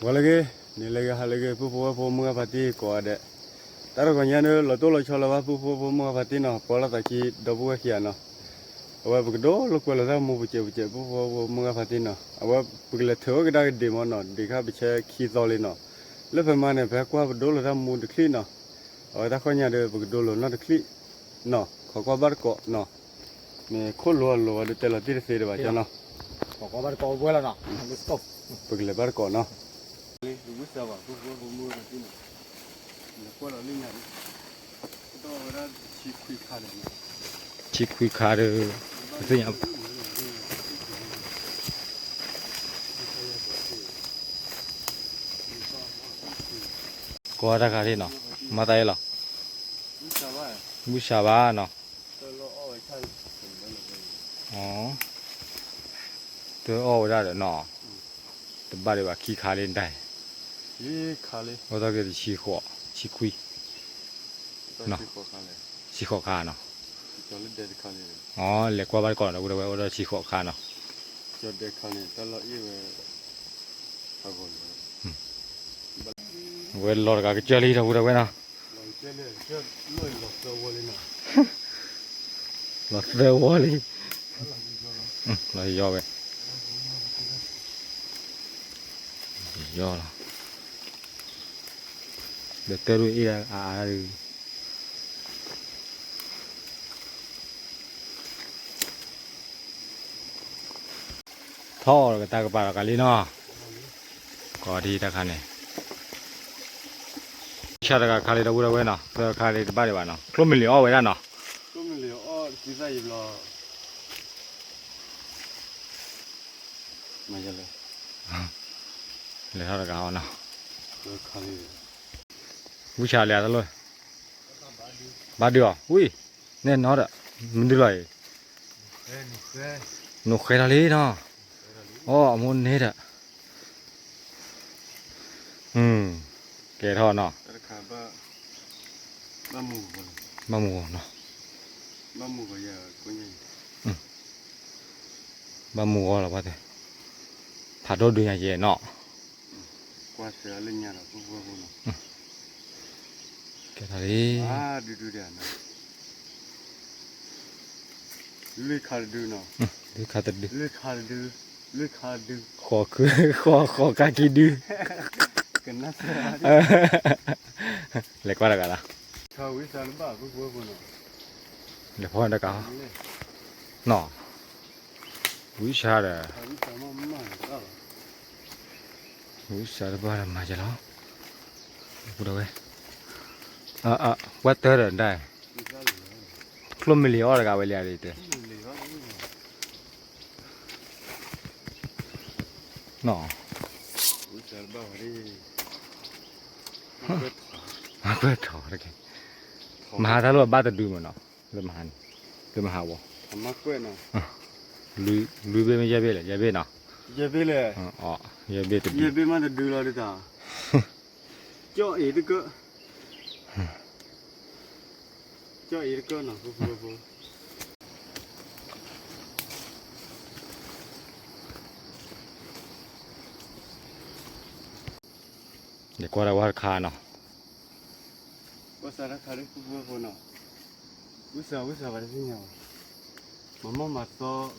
ဂီၤလၢအဂ့ၤ, နံၤလၢအဂ့ၤ, ဟါလၢအဂ့ၤ, ပုၢ်ဖိဝဲၢ်ဖိ မုၢ်ဂၤဖါတံၢ်ကိးဂၤဒဲး, တၢ်တဂီၤညါန့ၣ် လီၤတိၢ်လီၤဆီလၢၤဘၣ် ပုၢ်ဖိဝဲၢ်ဖိ မုၢ်ဂၤဖါတံၢ်နီၤ, ပှၤလီၤသးခံ ဒီပုၢ်ဝဲၢ်ခံဂၤနီၤ, အဝဲပကဒိလိာ်ကွဲလိာ်တၢ်မူပစဲးပစဲး ပုၢ်ဖိဝဲၢ်ဖိ မုၢ်ဂၤဖါတံၢ်နီၤ, အဝဲပကလဲၤထုးအိၣ်ကဒါကဒ့ၣ်မးနီၤ, ဒ့ၣ်ခါပဆဲခံသီလံနီၤ, လၢဖဲမါန့ၣ် ဖဲကွၢ်ပဒိလိာ်တၢ်မူတချံၣ်နီၤ, အဝဲတၢ်ဃီၣ်ညါဒီး ပကဒိလိာ်နီတချံၣ်နီၤ, ခိးကွၢ်ဘၣ်တကိးနီၤ, မ့ၢ်ခိၣ်လိၤအလိၤဝဲဒီး တဲလီၤတံၢ်တသ့ဒီးဘၣ်ကၠီနီၤ ပကလဲၤဘၣ်တကိးနီၤ, ဝံသးဘၣ် ဆံခွံခါဒီး ပသ့ၣ်ညါ ကိးတၢ်ခါလံနီၤ, မၤသးအံၤလီၤ, ဝံသးဘၣ်နီၤ, တအီၣ်ဝဲဒၣ်ဒီးနီၤ, တဘၣ်ဒံးဘၣ်ခံခါလံတၢ်, အိၣ်ထီၣ်က့ၤတဆံဃိး, ဆံခွံ, ဆံဃိးခါနီၤ, လဲၤကွၢ်ဘၣ်တကိးနီၤ ဒီပုၢ်ဒီဝဲၢ် အိၣ်ထီၣ်ဆံဃိးခါနီၤ, ဝဲလီၤတဂၤကစၢၢ်လံ ဒီပုၢ်ဒီဝဲၢ်နီၤ, လီၤသၢဝီလံ, လီၤယီဝဲ, ယီလီၤ, ဒီးတၢ်ဒိၣ်အ့ၣ်အါအါဒုး ထီၣ်ကတၢၢ်ကပၤဒီးကးလံနီၤ, ကိးဒံတၢ်ခါန့ၣ်, ဆၣ်တဂၤခါလံ ဒီပုၢ်ဒီဝဲၢ်နီၤ, သၢခါလံတဘၣ်ဒံးဘၣ်နီၤ, ကျိမ့ၢ်လံၤအီၣ်ဝဲဒၣ်နီၤ, လဲၤထီၣ်တဂၤအီၤနီၤ, ဝံဆါလံတလိၣ်, ဘၣ်ဒုးအီၤ ဝံ, နဲၣ်နီၤဒီး, မနုၤလီၤအံၤ, နိၣ်ဃဲထီၣ်လံနီၤ, အီၣ်အမိၢ်န့ၣ်ဒီး, ကဲထီၣ်နီၤ, ဘၣ်မုၢ်ဂီၤနီၤ, ဘၣ်မုၢ်ဂီၤလီၤဘၣ်သ့, ဖးဒိၣ်ဒုးညါယဲနီၤ, ကဲထီၣ်လံ, လွံၢ်ခါတဒုနီၤ, လွံၢ်ခါတဒု, လွံၢ်ခါတဒု, လွံၢ်ခါတဒု, ဃိးခု, ဃိး, ဃိးခါခံဒု, လဲၤကွၢ်တဂၤလီၤ, လဲၤဖီၣ်တဂၤ, နီၤ, ဝံဆါဒီး, ဝံဆါတဘၣ်ဒီးမၤယဲလီၤ, ဒီပုၢ်ဒီဝဲၢ်, ဝဲတၢ်ဒီးဒၣ်, ကျိမ့ၢ်လံၤအီၣ်တဂၤဝဲလံဧါဒ်တဲ နီၤ, ကွၢ်ထီၣ်တက့ၢ်, မဟါတၢ်လိၣ်ဘၣ်တဒုမ့ၢ်နီၤ, လၢမဟါန့ၣ်, လၢမဟါဝဲ, လွံၢ်ဘ့ၣ်မ့ၢ်ယဲၢ်ဘ့ၣ်လဲၣ်, ယဲၢ်ဘ့ၣ်နီၤ, ယဲၢ်ဘ့ၣ်လဲၣ်, ယဲၢ်ဘ့ၣ်တဒု, ယဲၢ်ဘ့ၣ်မးတဒုလီၤဒ်တၢ်, ကၠီၣ်အံၤတကၢၣ်, ကၠီၣ်အံၤတကၢၣ်နီၤ, ယကွၢ်တၢ်ဝဲတခါနီၤ, ကွၢ်စးတၢ်ခါလၢပုၢ်ဖိဖိနီၤ, ဝံစးဝံစးဘၣ်တသ့ၣ်ညါဘၣ်, မၤမီၢ်မၤသီ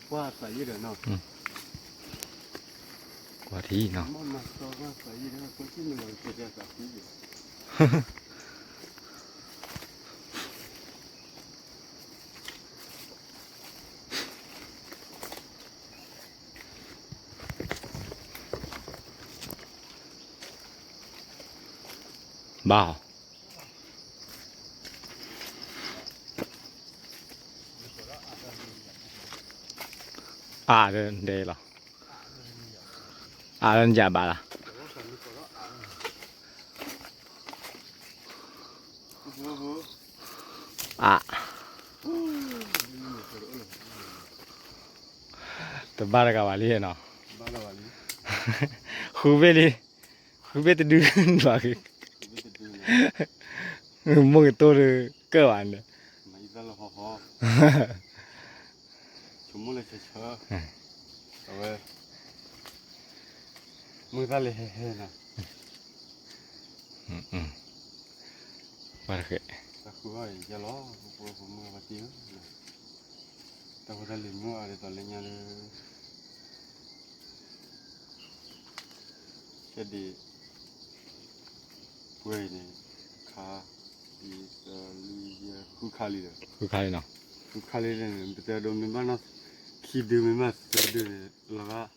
ကွၢ်သးယံာ်ဒီးနီၤ, ကွၢ်ထံနီၤ, မီၢ်မၤသီကွၢ်သးယံာ်ဒီး ကွၢ်ထံမ့ၢ်လီၤက့ၤသးသံယံာ် ဘၣ်, အါဒဲလီၤ, အါဒဲယဘၣ်လီၤ, အါ တဘၣ်တဂၤဘၣ်လံနီၤ, ဃုဘ့ၣ်လံ, ဃုဘ့ၣ်တဒုဘၣ်, မုၢ်ကတိၢ်တကၢၢ်ဘၣ်န့ၣ်, ဆိကမိၣ်လၢဆၢဆၢ, အဝဲ, မုၢ်သၣ်လဲၤဟဲဟဲနီၤ, ပှၤတဃဲး, တၢ်ဃုအီၣ်အံၤယလီၤ ပှၤဖိမုၣ်ပှၤတံၢ်ဧၢ, တၢ်ဖိတၢ်လံၤမ့ၢ်အါဒ်သိးလၢညါလၢ ခဲဒံး ပှဲၤအံၤန့ၣ် ခါ ဃုခါလံဒီး ဃုခါလံနီၤ, ဃုခါလံန့ၣ် ပတဲဒိးမ့ၢ်ဘၣ်နီၢ် ခံဒုမ့ၢ်ဘၣ်သၢဒုန့ၣ် လီၤဂာ် ဟး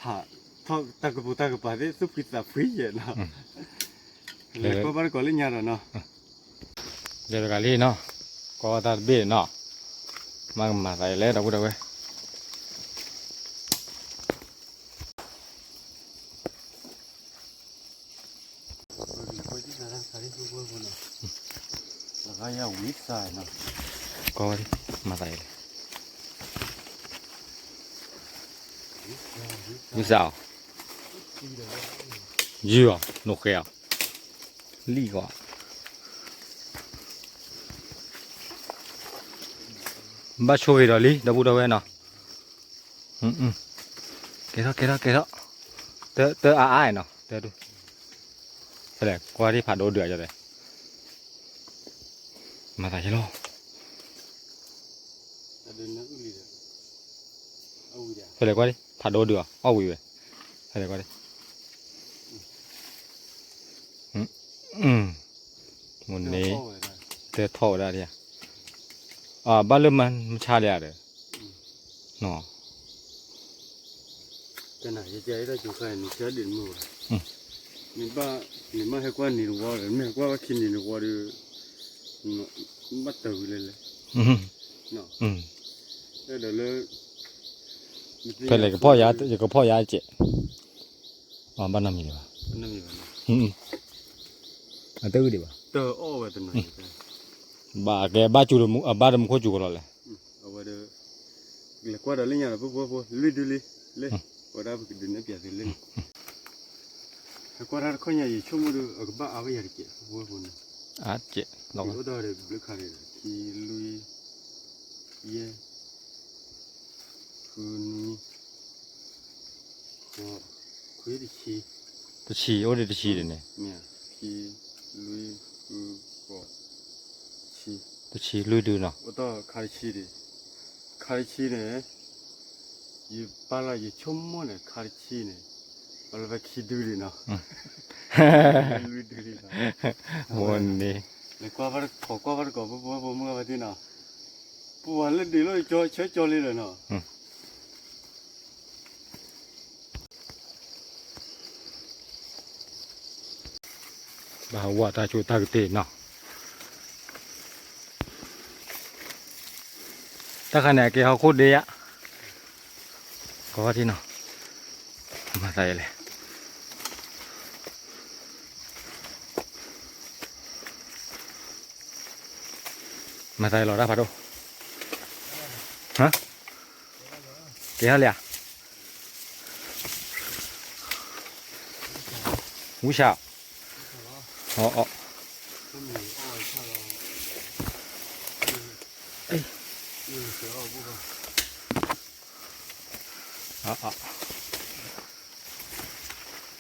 ထီၣ်တၢ်ကပိာ်တၢ်ကပၤသ့ၣ် သူၣ်ဖှံသးဖှံယဲနီၤ, လဲၤကွၢ်ဘၣ်တကိးလၢညါဒီးနီၤ, လဲၤတဂၤလံနီၤ, ကွၢ်ဝဲတၢ်တဘ့ၣ်နီၤ, မၤကမၤသးအံၤလဲၣ် ဒီပုၢ်ဒီဝဲၢ် ကွၢ်ဝဲဒၣ် မၤသးအံၤလဲၣ်, ဝံသးအီၤ, ယုၢ်အီၤ နိၣ်ဃဲအီၤ, လံၣ်ကွၢ်, ဘၣ်ဆိၣ်ဂ့ၤဒီးလံ ဒီပုၢ်ဒီဝဲၢ်နီၤ, ကဲထီၣ်ကဲထီၣ်ကဲထီၣ်, တၢ်အါအါနီၤ, တၢ်ဒူၣ်, ဖဲလဲၣ် ကွၢ်ဒ်ဖးဒိၣ်ဒုးအီၤတဲ, မၤသးယဲလီၤ, ဖဲလဲၣ်ကွၢ်ဒ် ဖးဒိၣ်ဒုးအီၤ အီၣ်ဝံၤဝဲ, ဖဲလဲၣ်ကွၢ်ဒ် မိၢ်န့ၣ် တဲထီၣ်ဝဲဒၣ်ဒ်ဧါ, ဘၣ်လၢမဆါလံဧါဒီး, နီၤ, နဘၣ် နမ့ၢ်ဟဲကွၢ်နံၤတဝီဒီး မ့ၢ်ဟဲကွၢ်ဘၣ်ခံနံၤတဝီဒီး ဘၣ်တၢ်ဝံၤလဲၣ်လဲၣ်, အဲၣ်ဒိးလၢ ဖဲလဲၣ် ယကဖီၣ်ယၤစဲး, ဘၣ်နီတမံၤဘၣ်, အတဂ့ၤဒံးဘၣ်, ဘၣ်ကဲ ဘၣ်တမူခိၣ်စူၤကလီၤလဲၣ်, အဝဲဒီး လဲၤကွၢ်ဒီးလၢညါဒီး ပှၤဖိ လွံၢ်ဒုလံ, လၢ ဝဲဒၣ်ပကဒုးနဲၣ်ပၠးသုလၢန့ၣ်, ဟဲကွၢ်တၢ်တခီညါ ယဆိကမိၣ်ဒီး အကဘၣ်အါဝဲယၤတကဲး ပှၤဖိန့ၣ်, အါတကဲးလီၤ, အိၣ်ဒီးဘျုးခါန့ၣ်ဒီး ခံ လွံၢ် ယဲၢ် ဃု နွံ ဃိး ခွံ တဆံ, တဆံ အိၣ်ဒံးတဆံဒ်န့ၣ်, ခံ လွံၢ် ဃု ဃိး ဆံ, တဆံလွံၢ်ဒုနီၤ, အိၣ်တ့ၢ်ခါတဆံဒံး, ခါတဆံန့ၣ် ယပာ်လီၤ ယဆိကမိၣ်န့ၣ် ခါတဆံန့ၣ် ပလီၤဖဲခံဒုဒံးနီၤ, လွံၢ်ဒုဒံး, ဝဲန့ၣ် လဲၤကွၢ်ဘၣ်တကိး ကွၢ်ဘၣ်တကိး ပှၤဖိမုၣ်ဘၣ်သ့ၣ်နီၤ, ပှၤလၢဒံးလီၤ ကၠီဆၢကၠီလံလၢာ်နီၤ. ဘၣ်ဝဲတၢ်ကၠိတၢ်ကတ့ၢ်နီၤ, တၢ်ခါန့ၣ် အကဲဟီၣ်ခိၣ်ဒ့ယါ, ကီထံနီၤ, မၤသးယလဲၣ် မၤသးယလီၤတၢ်ဖးဒိၣ်, ကဲဟီၣ်လံဧါ, ဝံစၢ်, အီ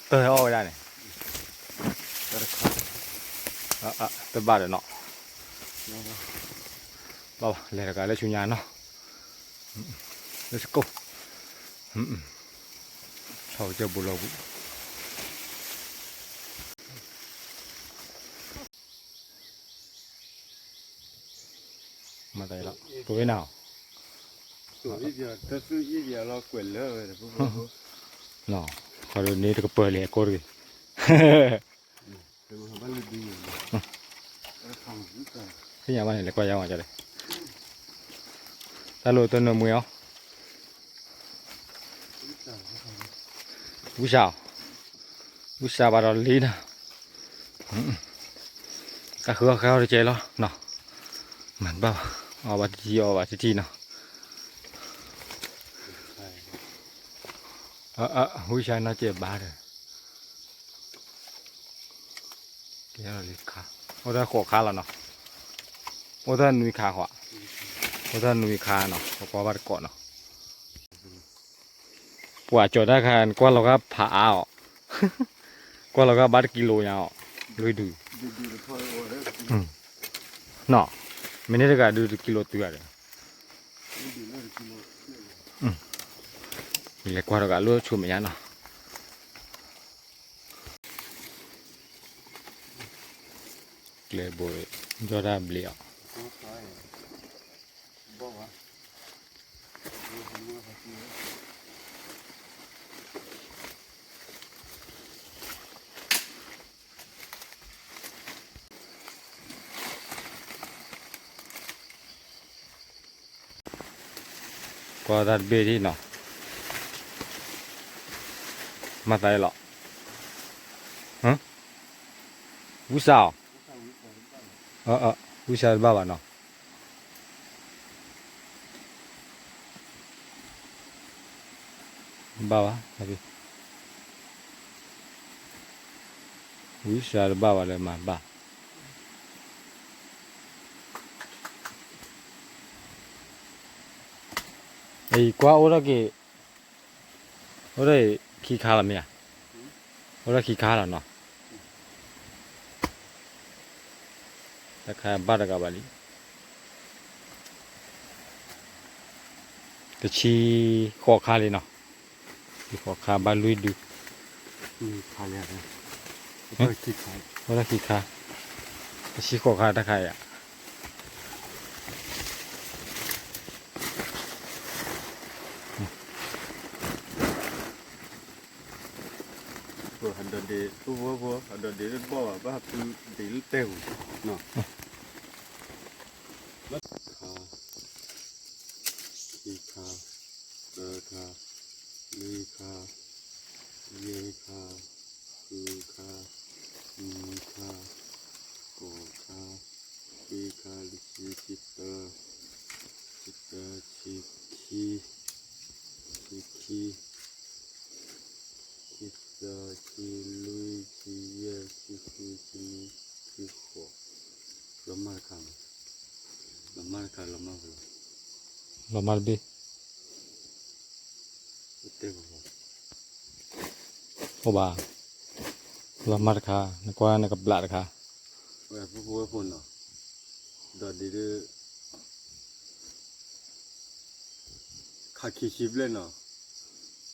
တၢ်အီၣ်ဝဲဒၣ်န့ၣ်, တဘၣ်ဒီးနီၤ, ဘၣ်ဘၣ် လဲၤတကးလၢဆူညါနီၤ, let's go, ဆီကစၢၢ်ဘိလီၤပူၤ မၤသးလီၤ ပဝဲနၤ, ခီဒိၣ်န့ၣ်တကပၢၤလံအကိးတဂ့ၤ, သ့ၣ်ညါဘၣ်န့ၣ် လဲၤကွၢ်ယါမးကဒီး, တၢ်လိၣ်တနၢမွ့အီၤ, ဝံစၢ်, ဝံစၢ်ဘၣ်ဒီးလံနီၤ, တၢ်ဃုအီၣ်ဃဲအီၣ်တကဲလီၤနီၤ, မၤတဘၣ်ဘၣ်, အီၣ်ဘၣ်တထံၣ်အီၣ်ဘၣ်တထံၣ်နီၤ, ဝံစၢ်နီၢ်ကဲဘၣ်ဒီး ကဲလီၤလံခါ, အိၣ်တၢ်ဃိးခါလီၤနီၤ, အိၣ်တၢ်နွံခါဃိး, အိၣ်တၢ်နွံခါနီၤ, ပကွၢ်ဘၣ်တကိးနီၤ, ပှၤကၠီၤတၢ်ခါ ကွၢ်လီၤဂာ်ဖးအါအီၤ, ကွၢ်လီၤဂာ်ဘၣ်တကံလိညါအီၤ, လွံၢ်ဒု နီၤ, မ့ၢ်န့ၢ်တဂၤဒုးတကံလိတုၤဂၤဒီး, လဲၤကွၢ်တဂၤလၢဆိမဲာ်ညါနီၤ, ကျဲဘိး ယီၢ်တၢ်ဘျံးအီၤ ကွၢ်တၢ်တဘ့ၣ်ဒ်နီၤ, မၤသးအံၤလီၤ, ဝံစါအီၤ, ဝံစါတဘၣ်ဘၣ်နီၤ, ဘၣ်ဘၣ်, ဝံစါတဘၣ်ဘၣ်လၢမၤဘၣ် အံၤကွၢ်အိၣ်ထီၣ်က့ၤ, အိၣ်ထီၣ်ခံခါလီၤမ့ၢ်ဧါ, အိၣ်ထီၣ်ခံခါလီၤနီၤ, တၢ်ခါဘၣ်တဂၤဘၣ်လံ, တဆံဃိးခါလံနီၤ, ဆံဃိးခါဘၣ်လွံၢ်ဒု, အိၣ်ထီၣ်ခံခါ, တဆံဃိးခါတၢ်ခါအံၤ ဟဒီးဒ့ၣ် ပဝဲဖိ ဟဒီးဒ့ၣ်လၢဘီၣ်ဘၣ် ဘၣ်ဟးဖုဒ့ၣ်လၢတဲာ်ပူၤ, ခါ, ခံခါ, သၢခါ, လွံၢ်ခါ, ယဲၢ်ခါ, ဃုခါ, နွံခါ, ဃိးခါ, ခွံခါ, တဆံ, တဆံတၢ, တဆံတၢ, တဆံခံ, တဆံခံ, ခံသၢ, ခံလွံၢ်, ခံယဲၢ်, ခံဃု, ခံနွံ, ခံဃိး, လီၤမၢ်တခါ, လီၤမၢ်တခါ, လီၤမၢ်တဘ့ၣ်, အိၣ်ဘၣ်, လီၤမၢ်တခါ, နကွၢ်နကဘျးတခါ, ဝဲဖိဖိဝဲဖိနီၤ, ဒီးဒ်ဒုး ခါခံဆံဘျဲၣ်နီၤ,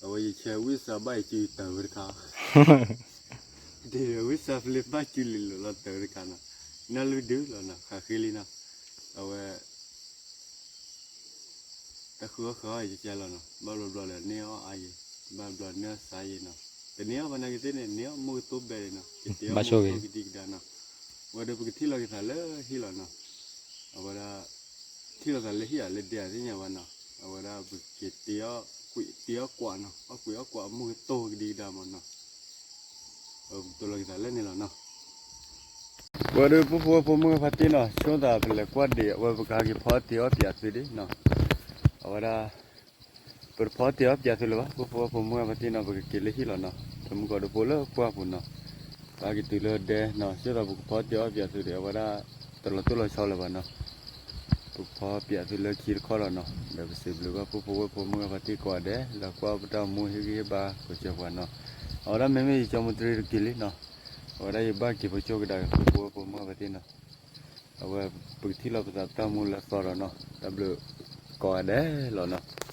အဝဲယဆဲးဝံစါဘၣ်ယစုတၢ်ဝဲတခါ, ဒ်ဝံစါဖျ့ဘၣ်စုလံၤလိာ်လီၤတၢ်ဝဲတခါနီၤ, နၢ်လွံၢ်ဒုလီၤနီၤ, ဃးဃ့လံနီၤ, အဝဲ တၢ်ဃုအီၣ်ဃုအီၣ်ယကဲလီၤနီၤ, ဘၣ်ဘျီဘျီဒီးန့ၢ်အီၣ်အါယဲ, ဘၣ်ဘျီန့ၢ်အီၣ်စါယဲနီၤ, တန့ၢ်အီၣ်ဘၣ်နာ်က့သ့ၣ်န့ၣ် န့ၢ်အီၣ်မိၢ်ကတိၢ်ဘဲန့ၣ်နီၤ, က့ၤတ့အီၣ်မိၢ်ကတိၢ်ကဒံကဒါနီၤ, ဝဲဒီးပကထံၣ်လီၤက့ၤသးလၢဟံၣ်လီၤနီၤ, အဝဲဒၣ် ထံၣ်လီၤသးလၢဟံၣ်ဧါ လၢဒဲဧါသ့ၣ်ညါဘၣ်နီၤ, အဝဲဒၣ်ပက့ၤတ့အီၣ်ကွံာ် တ့အီၣ်ကွးနီၤ, အီၣ်ကွံာ်အီၣ်ကွးမိၢ်ကတိၢ်ကဒံကဒါမးနီၤ, ပကတိၤလီၤက့ၤသးလၢန့ၣ်လီၤနီၤ. ဝဲဒၣ်ပဖိဝဲဖိမုၢ်ဂၤဖါတံၢ်နီၤ, ဆိသးပလဲၤကွၢ်ဒံး အဝဲပကဟဲက့ၤဖီအီၣ်တ့အီၣ်ပၠးသုဒံးနီၤ, အဝဲဒၣ် ပတဖီအီၣ်တ့အီၣ်ပၠးသုလၢၤဘၣ်, ပဖိဝဲဖိမုၢ်ဂၤဖါတံၢ်နီၤ, ပကက့ၤလၢဟံၣ်လီၤနီၤ, တမူကီၢ်ဒိၣ်ဖိလၢပှၢ်ပူၤနီၤ, ပက့ၤတုၤလၢဒဲနီၤ, ဆိသးပကဖီအီၣ်တ့အီၣ်ပၠးသုဒံး အဝဲဒၣ် တလီၤတိၢ်လီၤဆီလၢၤဘၣ်နီၤ, ပကဖီပၠးသုလၢခံတခီလီၤနီၤ, ဒီးပစံးဘျုးဘၣ်ပဖိဝဲဖိမုၢ်ဂၤဖါတံၢ်ကိးဂၤဒဲး လၢကွၢ်ပတၢ်မူဟ့ၣ်ဂံၢ်ဟ့ၣ်ဘါကိးကဲပှၤနီၤ, အဝဲဒၣ်မ့မ့ၢ်ယကၠီမူတရံးတက့ၢ်လံနီၤ, အဝဲဒၣ်ယဘၣ်က့ၤဖိကၠိကဒါက့ၤပဖိဝဲဖိမုၢ်ဂၤဖါတံၢ်နီၤ, အဝဲပကထံၣ်လီၤပသးပတၢ်မူလၢအသီဒီးနီၤ, တၢ်ဘျုးကိးဂၤဒဲးလီၤနီၤ.